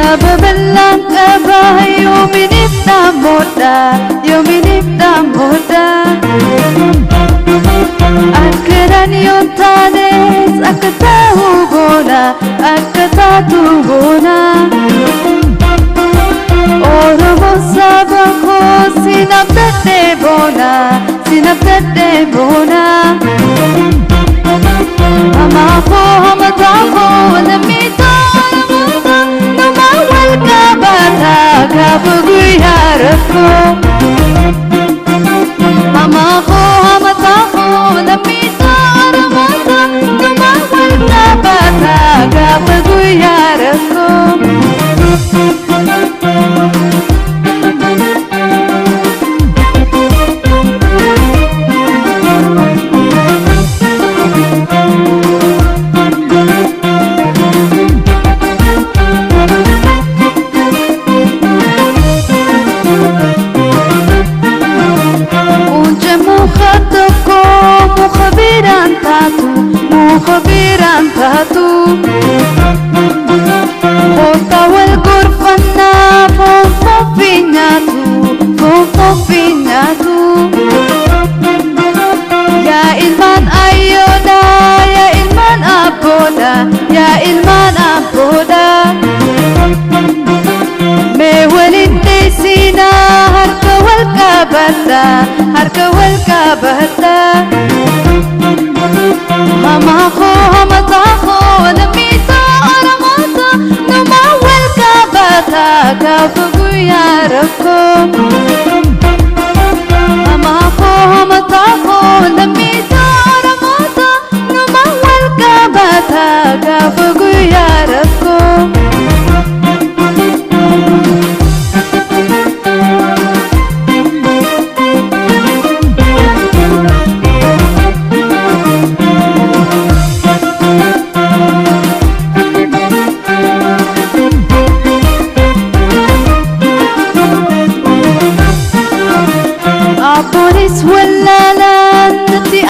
Saba bal'aan qaba yoominiif dhaammoodha, yoominiif dhaammoodha. Akkanaan yoon taanes akka ta'u goona, akka taatu goona. Oromoo saba koo sin abdadhee boona, sin abdadhee boona. Hamaa koo hamataa koo lammiitaa Oromoota nama wal qabata gaafa guyyaa rakkoo. Hamaa koo hamataa koo lammiitaa Oromoota nama wal qabata gaafa guyyaa rakkoo. Unche muka tokko muka biraan taatu, muka biraan taatu. Kottaa wal gorfannaa foon foffii nyaatu, foon foffii nyaatu. Yaa ilmaan ayyoodha, yaa ilmaan abboodha, yaa ilmaan abboodha. Mee waliin dheessinaa harka wal qabadha, harka wal qabadha. Hamaa koo hamataa koo lammiitaa Oromoota nama wal qabata gaafa guyyaa rakkoo.